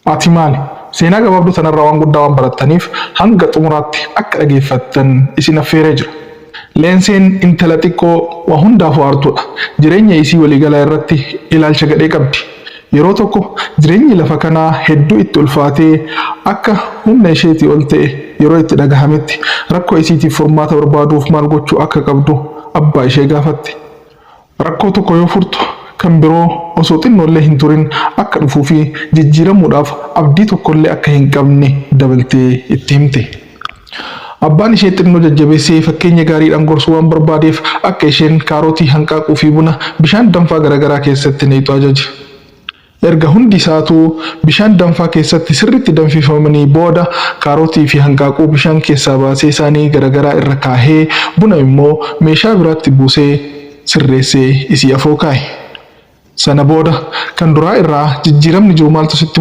Ati maali? Seenaa gabaabduu tanarraa waan guddaa waan barattaniif hanga xumuraatti akka dhageeffattan isin affeeree jira. Leenseen intala xiqqoo waa hundaafuu aartuudha. Jireenya isii waliigalaa irratti ilaalcha gadhee qabdi. Yeroo tokko jireenyi lafa kanaa hedduu itti ulfaatee akka humna isheetii ol ta'e yeroo itti dhagahametti rakkoo isiitiif furmaata barbaaduuf maal gochuu akka qabdu abbaa ishee gaafatte. Rakkoo tokko yoo furtu kan biroo osoo xinnoollee hin turin akka dhufuu fi jijjiiramuudhaaf abdii tokkollee akka hin qabne dabaltee itti himte. Abbaan ishee xinnoo jajjabeessee fakkeenya gaariidhaan gorsuu waan barbaadeef akka isheen kaarotii, hanqaaquu fi buna bishaan danfaa garagaraa keessatti naqxu ajaje. Erga hundi isaatuu bishaan danfaa keessatti sirriitti danfifamanii booda kaarotii fi hanqaaquu bishaan keessaa baasee saanii garagaraa irra kaahee buna immoo meeshaa biraatti buusee sirreessee isii afoo kaahe. Sana booda kan duraa irraa jijjiiramni jiru maaltu sitti